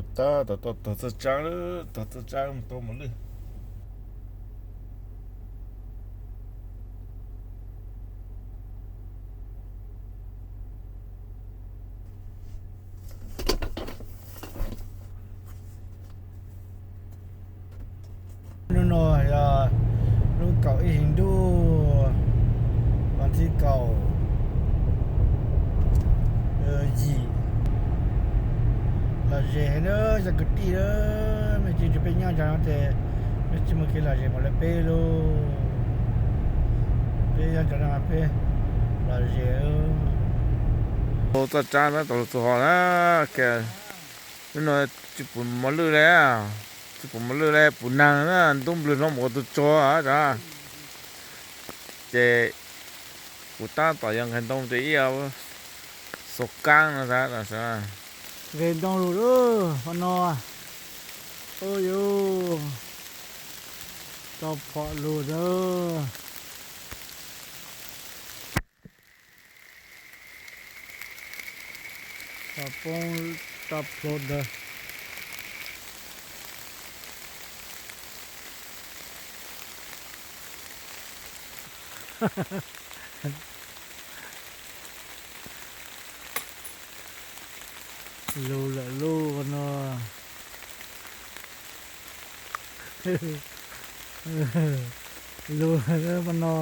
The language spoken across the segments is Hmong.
Tab tom tau tog txoj tsab, tog txoj tsab mus tua mos lwj. Hnub no yog lub kaum ib hlis ntuj, vas thib kaum yim. Lom zem heev na, cov kwv tij na, mej tsis nrog peb nyob nram no ces mej tsis muaj kev lom zem npaum li peb lauj. Peb nyob nram no peb lom zem. Txoj tsab tab tom los txog hov na, hnub no tsis pum mos lwj li, tsis pum mos lwj li, pum nag na, ntub nplws hlob mus ua tus tsog tas. Ces kuv tab tom yuav nqes ntoo ces ib xus kaab no tas. Nqes ntoo lug lawm hov no. Ub yuv, tso phom lug na. Tso poob tso plhu ntawd. Lug lawm lub no. Lug lawm no.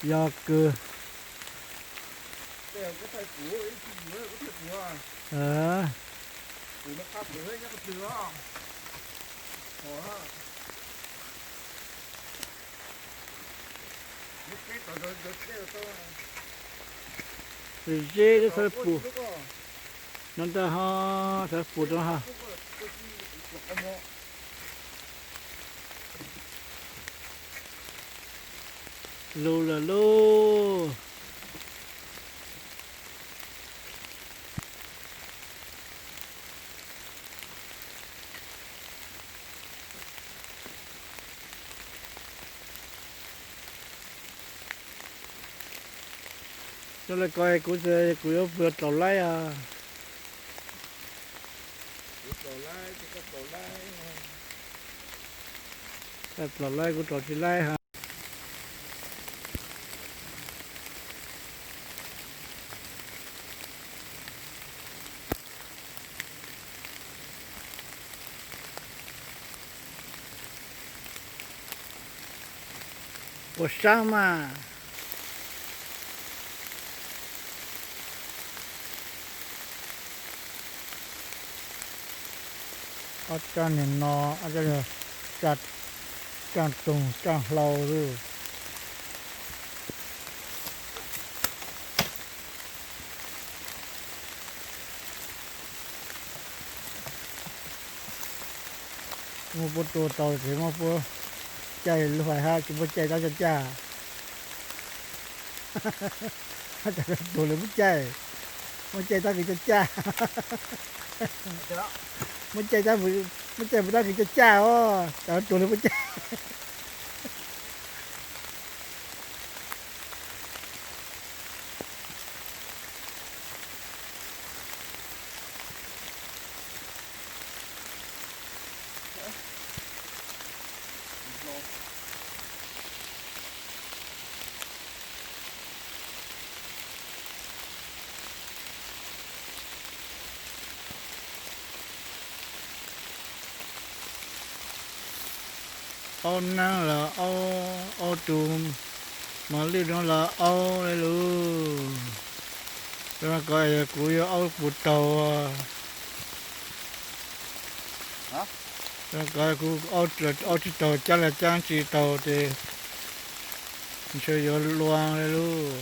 Yog kawg. Ze ze sawv pum no ntag ho, sawv pum no ho. Lug lawm lauj. Coj le ko kuv, kuv yuav pw tlaus laib os. Tlaus laib kuv tlaus tsis laib ha. Puas sab mas. Ob caj niag no, ob caj niag caj txoog caj hlau xwb. Muab puab tua tau ces muab puab caij luag hab, tsis muaj caij tab caj caj. Cov tuag lawv muab caij, muab caij tab kws caj caj. Muab caij, muab caij mus tab kws caj caj os, cov tuag lawv muab caij. Aub neeb los aub, aub tus mos lwj no los aub li lus. Rau qhov kuv yuav aub puv taug. Rau qhov kuv aub tsis taug, cab los cab tsis taug ces ntshe yuav luag li lus.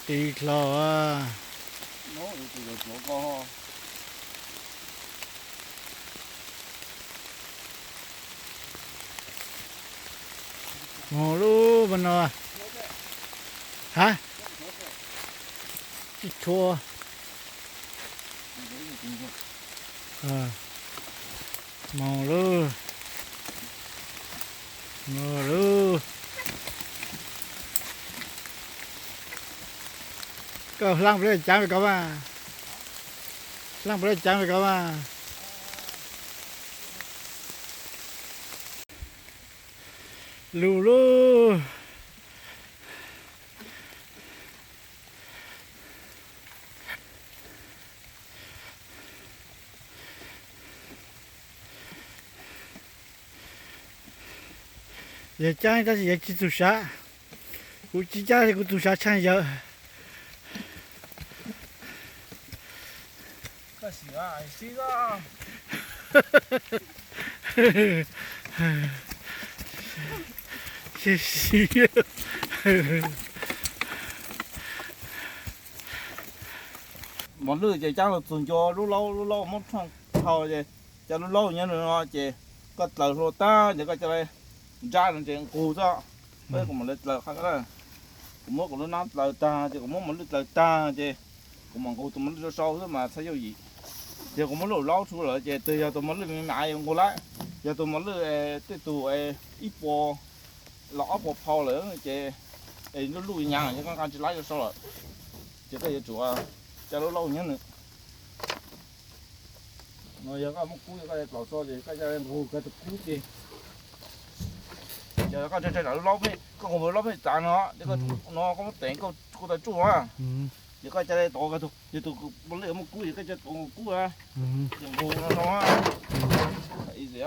Tiv dlhau. Mus lub mas no. Hab? Tsis tshua. Mus lub, mus lub. Koj hla puas laj caav me koj mas? Hla puas laj caav me koj mas? Lug lub. Yawg caab tab sis yawg tsis txug sav. Kuv tsis caab kuv txug sav tshaaj yawg. Mos lwj ces caab lug txug ncua lub laub, lub laub muab rhaaj dhau ces cov lub laub nyob no ces koj dlaws hlua taag ces koj coj lug nrab no ces nqug xwb. Peb kuv mam li dlaws qha, kuv muab kuv lub nab dlaws taag ces kuv muab mos lwj dlaws taag ces kuv mam nqug tus mos lwj sau sau xwb mas txhob yooj yim. Yog kuv muab lub laub rhu lawm ces twb yog tus mos lwj me me yuav nqug lawm. Yog tus mos lwj tej tug ib puas los ob puas phau lawm ces lub luj nyaav ces koj nqa tsis laib sau sau lawm. Ces koj yuav tsum coj lub laub nyob nws. No yog koj muaj kub, yog koj plaum txog ces koj coj nqug koj tus kub ces, ces koj tso tso lub laub, koj nqug laub pheej txav no, no koj muab teem kuj tau tsuj na. Ces koj coj tod, yog tus mos lwj muaj kub ces koj coj tod nqug kub na. Ces nqug no no, easy.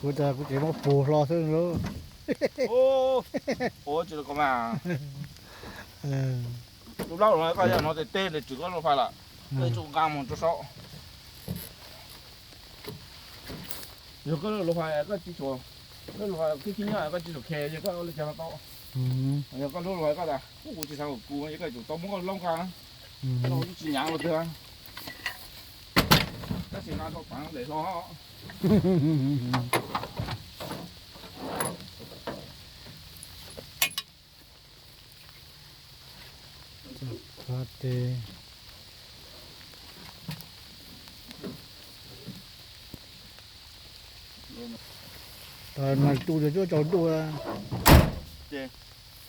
Kuv tas kuv tseem muab puag hlo xwb lauj. Ua tsis tau ko mas. Lub laub no koj yog no tes teb tes tswm koj lub fais lawm, koj yuav tsum nqa mus rau saum. Yog koj lub fais koj tsis tshua, koj lub fais khib khib nyob koj tsis tshua khe, yog koj ua li cas los tau. Yog koj lub fais koj tas kuv tsis xav kom kuv, yog koj yuav tsum tau muab koj laub nqa, koj tsis nyaav los twg. Tab sis nqa tau taav ntev hlo. Mas tu yuav cuab tsaus ntuj. Ces